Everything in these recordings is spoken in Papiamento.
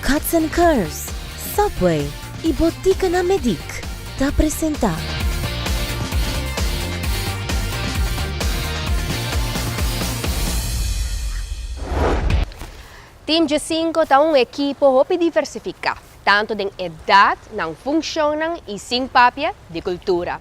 Cuts and Curves, Subway y Boticanan Medic ta presenta. Team G-Cinco ta un ekipo hopi diversifiká, tantu den edat, nan funshonnan i sin papia di kultura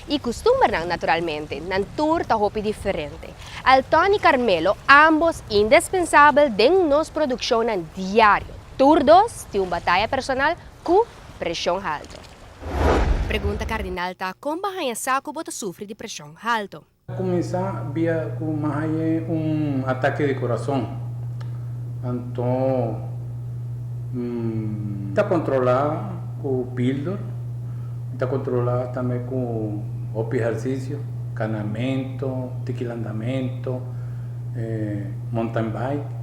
i kustumbernan naturalmente, nan tur ta hopi diferente. Alton i Carmelo, ámbos indespensabel den nos produkshonnan diario. Tur dos tin un bataya personal ku preshon haltu. Pregunta kardinal ta kon bo a haña sa ku bo ta sufri di preshon haltu? Kuminsá bia ku mi a haña un atake di kurason. Anto mi ta kontrolá ku píldora, mi ta kontrolá tambe ku hopi ehersisio, kanamentu, tiki landamentu, mountain bike.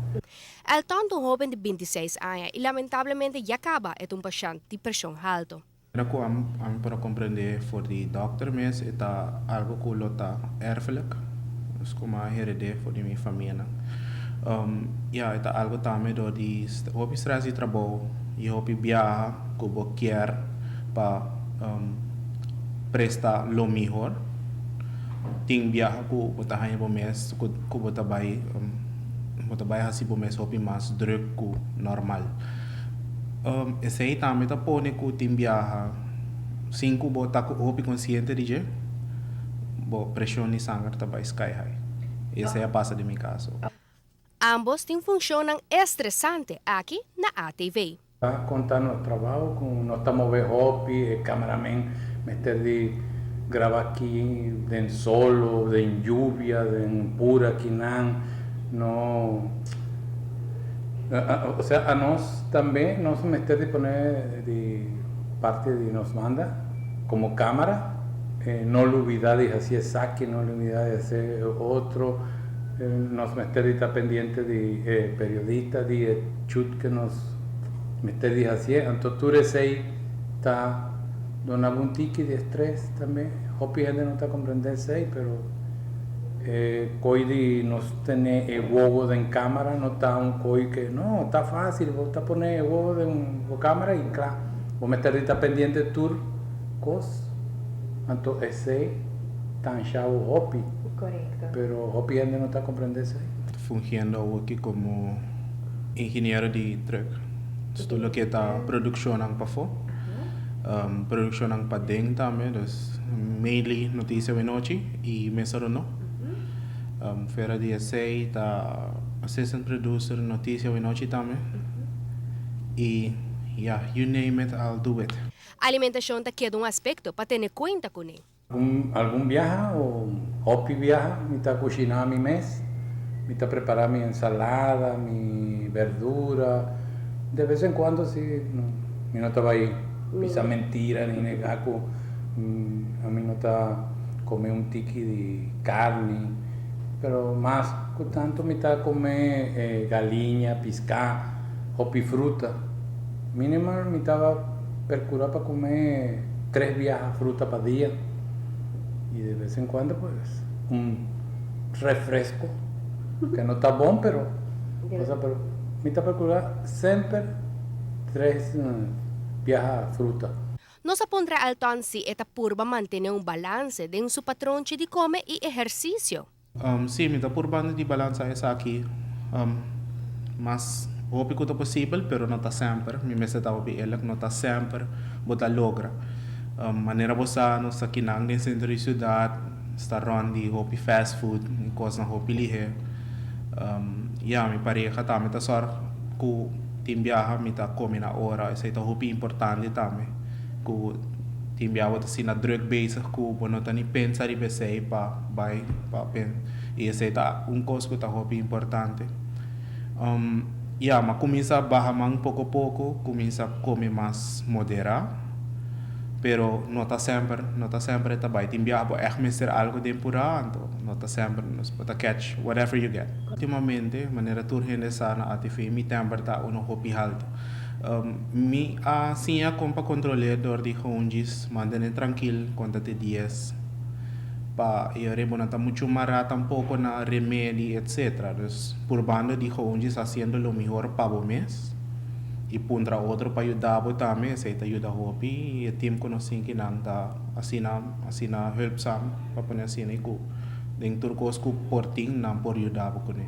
Elton ta un hóben di bintiseis aña i lamentablemente ya kaba e ta un pashènt di preshon haltu. Mira ku ami por a komprendé for di dòkter mes e ta algu ku lo ta erfelijk, dus ku mi a heredé for di mi famianan. Ya, e ta algu tambe dor di hopi strès di trabou i hopi biaha ku bo kier pa presta lo mihor. Tin biaha ku bo ta haña bo mes ku bo ta bai bo ta bai hasi bo mes hopi mas drùk ku normal. Esei tambe ta pone ku tin biaha sin ku bo ta hopi konsiente di dje, bo preshon di sanger ta bai sky high. I esei a pasa den mi kaso. Ambos tin funshonnan estresante aki na ATV. Ta konta nos trabao ku nos ta move hopi, e cameramen mester di graba aki den solo, den yubia, den pura kinan, no. Osea anos tambe nos mester di pone di parti di nos banda como camara, no lubida di haci esaki, no lubida di haci e otro, nos mester di ta pendiente di e periodista, di e chut ke nos mester di hacié, anto tur esey ta duna bo un tiki di estrés tambe, hopi hende no ta comprende esey pero. E koi di nos tene e wowo den camara no ta un koi ke no ta facil bo ta pone e wowo den bo camara y kla bo mester di ta pendiente tur kos anto esey ta ansha bo hopi pero hopi hende no ta comprende esey. Fungiendo awoki komo ingeniero di truck tur loke ta produccionnan pafó produccionnan paden tambe dus mainly Noticia Wenochi y Mesa Rondó. Fuera di esey ta assistant producer Noticia Wenochi tambe y ya you name it I'll do it. Alimentacion ta keda un aspecto pa tene cuenta cune. Algun biaha o hopi biaha mi ta kushiná mi mes, mi ta prepará mi ensalada, mi berdura, de bes en kuando si mi no ta bai bisa mentira ni negá ku ami no ta kome un tiki di karni, pero mas ku tantu mi ta kome galiña, piská, hopi fruta, minimal mi ta. Percura pa come tres biaha fruta pa dia y de vez en cuando pues un refresco que no ta bon pero cosa pero mi ta percura semper tres biaha fruta. Nos a puntra Elton si e ta purba mantene un balance den su patronchi di come y ehercicio. Sí, mi ta purbando di balansa esaki mas hopi ku ta posibel, pero no ta semper. Mi mester ta hopi eerlijk, no ta semper bo ta logra. Manera bo sa, nos ta kinan den sentro di siudat, sta rònt di hopi fast food i kosnan hopi lihé. Ya, mi pareha tambe ta sòrg ku tin biaha mi ta kome na ora, esei ta hopi importante tambe. Ku tin bia bo ta asina druk bezig ku bo no ta ni pensa riba esei pa bai pa pen i esei ta un kos ku ta hopi importante. Ya, m'a kuminsá baha man poko poko, kuminsá kome mas moderá, pero no ta semper, no ta semper e ta bai. Tin biaha bo ègt mester algu den purá, anto no ta semper bo ta catch whatever you get. Ultimamente, manera tur hende sa na ATV, mi temper ta unu hopi haltu. Mi a siña kon pa kontrol'é dor di gewoon djis mantené trankil konta te dies pa e ora bo no ta muchu mará tampoko na remedi etcetera. Dus purbando di gewoon djis hasiendo lo mihor pa bo mes. I puntra otro pa yuda bo tambe, esei ta yuda hopi i e team ku nos tin kinan ta asina asina hulpzaam pa pone asina i ku den tur kos ku por tin nan por yuda bo kuné.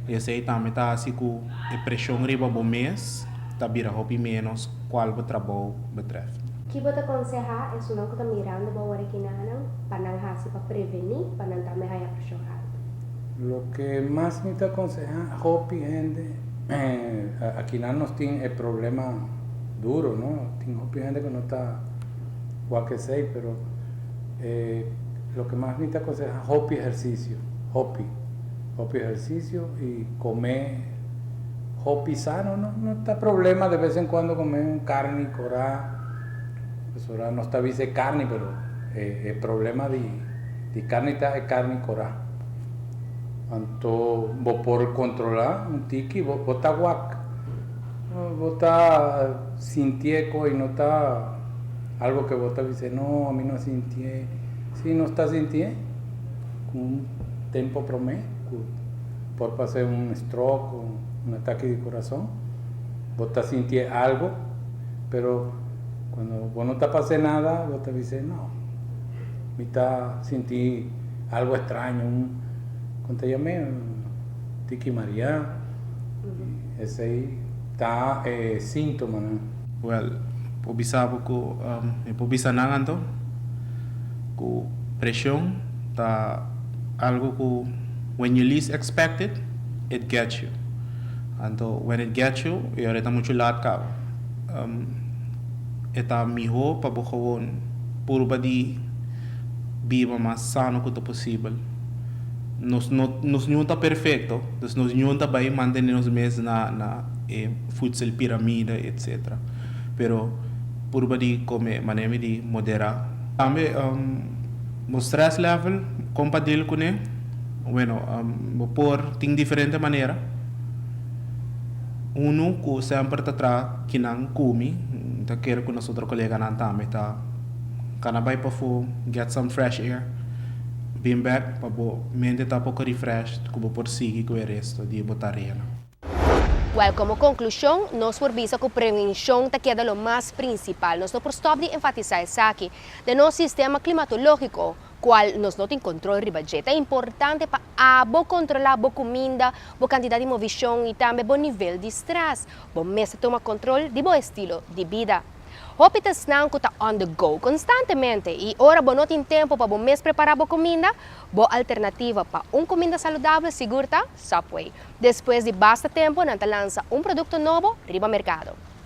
I esei tambe ta hasi ku e preshon riba bo mes ta bira hopi ménos kual bo trabou betreft. Ki bo ta konsehá esunnan ku ta mirando bo awor akinanan pa nan hasi pa prevení pa nan tambe haña preshon haltu? Loke mas mi ta konsehá hopi hende, akinan nos tin e problema duro, no? Tin hopi hende ku no ta wak esei, pero loke mas mi ta konsehá hopi ehersisio, hopi, hopi ehersisio i kome hopi sano, no, no ta problema de bes en kuando kome un karni korá, pasobra nos ta bisa e karni, pero e problema di karni ta e karni korá. Anto bo por kontrolá un tiki, bo bo ta wak, bo ta sintié ko'i no ta algo ke bo ta bisa no ami no a sintié, si nos ta sintié ku un tempo promé ku por pasa un stroke o un atake di kurason, bo ta sintié algo, pero kuando bo no ta pas'é nada bo ta bisa no mi ta sinti algo extraño, un con ta yam'é un tiki mariá, esei ta e síntomanan. Well, por bisa bo ku mi por bisa nan anto ku preshon ta algo ku when you least expect it, it gets you. Anto when it gets you, e ora e ta muchu laat kaba. E ta mihó pa bo gewoon purba di biba mas sano ku ta posibel. Nos no nos niun ta perfekto, dus nos niun ta bai mantene nos mes na na e voedselpiramide etcetera. Pero purba di kome manera mi di moderá. Tambe bo stress level kon pa deal kuné? Bueno, bo por tin diferente manera. Unu ku semper ta traha kinan ku mi, mi ta kere ku nos otro koleganan tambe ta kana bai pafó, get some fresh air, bin bek pa bo mente ta poko refreshed ku bo por sigui ku e resto di bo tareanan. Wèl, komo konklushon, nos por bisa ku prevenshon ta keda lo mas prinsipal. Nos no por stòp di enfatisá esaki. Den nos sistema klimatológiko, kual nos no tin kontrol riba dje, ta importante pa abo kontrolá bo kuminda, bo kantidat di movishon i tambe bo nivel di strès. Bo mester tuma kontrol di bo estilo di bida. Hopi ta esnan ku ta on the go konstantemente i ora bo no tin tempu pa bo mes prepará bo kuminda, bo alternativa pa un kuminda saludabel sigur ta Subway. Despues di basta tempu nan ta lansa un produkto nobo riba merkado.